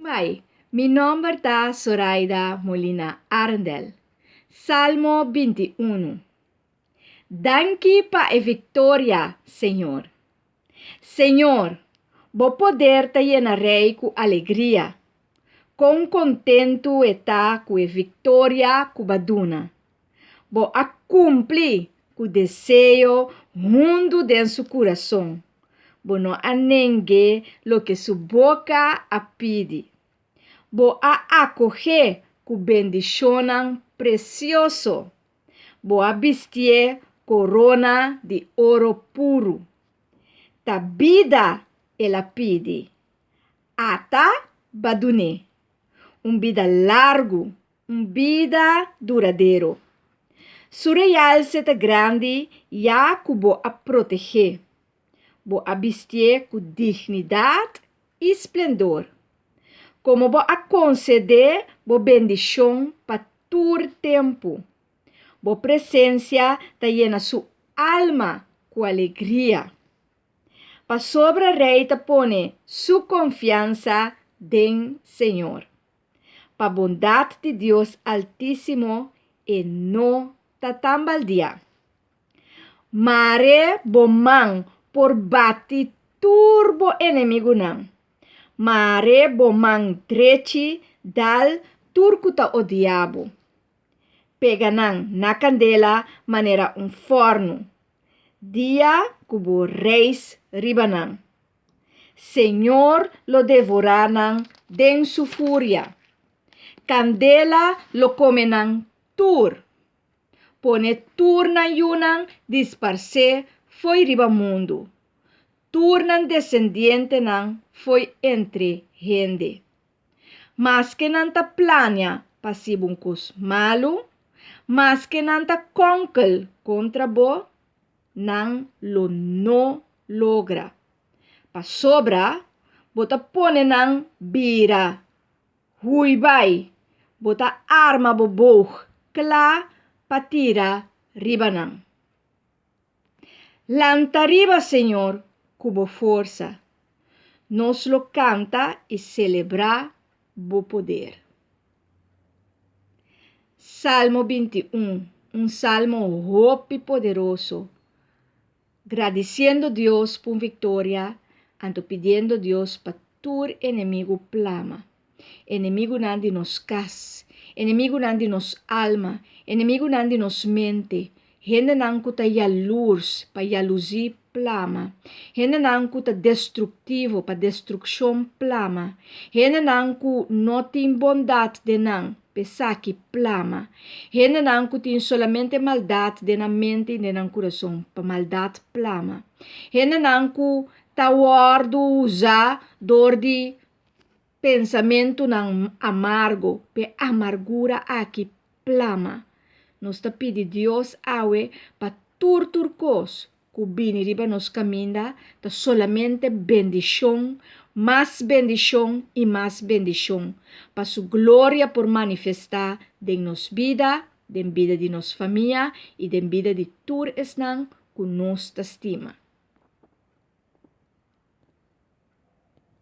Bai, mi nomber ta Soraida Molina Arendel. Salmo 21. Danki pa e viktoria, Señor. Señor, bo poder ta yena rei ku alegria. Kon kontentu e ta ku e viktoria ku b'a duna. Bo a kumpli ku deseo hundu den su kurason. Bo no a neng'é loke su boka a pidi. Bo a akoh'é ku bendishonnan presioso. Bo a bistié korona di oro puru. Ta bida el a pidi. Ata b'a dun'é. Un bida largu, Un bida duradero. Su realse ta grandi ya ku bo a protegé. Bo a bistié ku dignidat i splendor. Komo bo a konsedé bo bendishon pa tur tempu. Bo presensia ta yena su alma ku alegria. Pasobra rei ta pone su konfiansa den Señor. Pa bondat di Dios Altísimo e no ta tambaldiá. Mare bo man por bati tur bo enemigunan. Mare bo man drechi dal tur ku ta odiá bo. Pega nan na kandela manera un fòrnu, dia ku bo reis riba nan. Señor lo devorá nan den su furia. Kandela lo kome nan tur. Pone tur nan yunan disparsé fo'i riba mundu, tur nan desendientenan fo'i entre hende. Maske nan ta plania pa hasibo un kos malu, maske nan ta kònkel kontra bo, nan lo no logra. Pasobra bo ta pone nan bira hui bai, bo ta arma bo boog kla pa tira riba nan. Lanta riba, Señor, ku bo forsa. Nos lo kanta i selebrá bo poder. Salmo 21, un salmo hopi poderoso, gradisiendo Dios pa un viktoria, anto pidiendo Dios pa tur enemigu plama. Enemigunan di nos kas, enemigunan di nos alma, enemigunan di nos mente, hendenan ku ta yalurs pa yaluzi plama, hendenan ku ta destruktivo pa destrukshon plama, hendenan ku no tin bondat den nan p'esaki plama, hendenan ku tin solamente maldat den nan mente i den nan kurason pa maldat plama, hendenan ku ta wòrdu usá dor di Pensamentunan amargo, p'e amargura aki plama. Nos ta pidi Dios awe pa tur tur kos ku bini riba nos kaminda ta solamente bendishon, mas bendishon i mas bendishon, pa su gloria por manifestá den nos bida, den bida di nos famia i den bida di tur esnan ku nos ta stima.